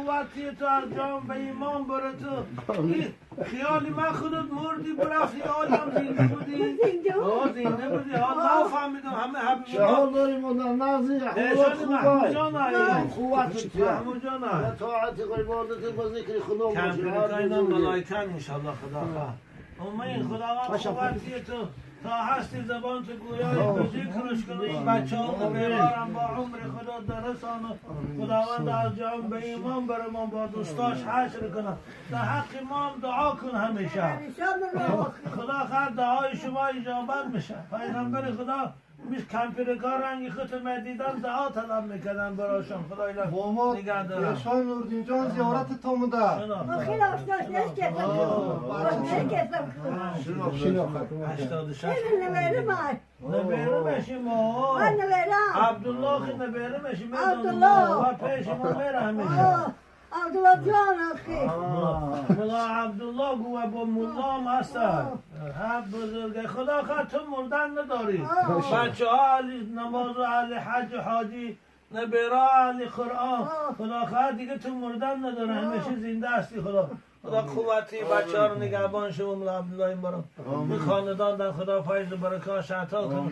قوتی تو از جان به ایمان بره تو. خیالی من خودت مردی برفتی آدم زنده بودی. زنده بودی. ها نفهمیدم همه حبیب. چه حال داریم اون نازی محمود جان قوت تو محمود جان طاعت عبادت و ذکر خدا باشه. کمپیوتر ملائکه انشالله خدا خواه. امین خداوند قوتی تو تا هستی زبان تو گویای به ذکرش کنه. این بچه ها بیارم با عمر خدا درسان خداوند از جان به ایمان برمان با دوستاش حشر کنه. در حق ما هم دعا کن همیشه. خدا خواهد دعای شما اجابت میشه. پیغمبر خدا میش کمپیرکار رنگی خود مدیدن دعا طلب میکردن براشون. خدا اینا نگه دارم. یشای نوردین جان زیارت تا مونده. خیلی آشناش نشکردم. نشکردم. 86. نبیرم. نبیرمشیم ما. من نبیرم. عبدالله که نبیرمشیم. عبدالله. و پیش ما میره همیشه. عبدالله جان آخی. ملا عبدالله گوه با ملا هم هستن. هر بزرگه خدا خواه تو مردن نداری. بچه ها علی نماز و علی حج و حاجی نبیرا علی قرآن. خدا خواه دیگه تو مردن نداره، همیشه زنده هستی. خدا خدا قوتی بچه ها رو نگهبان شما ملا عبدالله این برام. این خاندان در خدا فیض و برکات عطا کنه.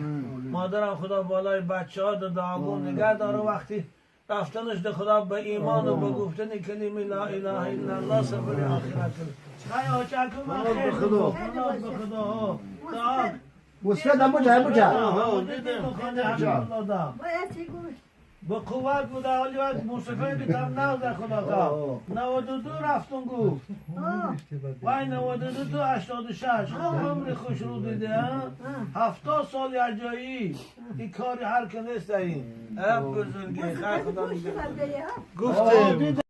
مادرم خدا بالای بچه ها دعاگو نگه داره. وقتی رفتنش ده خدا به ایمان و به گفتن کلمه لا اله الا الله سفر آخرت. خیلی آچکم من خیر خدا به خدا. موسفید هم بوجه بوجه. با قوت بوده حالی وقت موسفید تم نغزه خدا تا 92 رفتون گفت. وای 92 تو 86 عمر خوش رو دیده. 70 سال اجایی این کاری هر که نیست این. بزرگی خیر خدا نگه. گفتیم.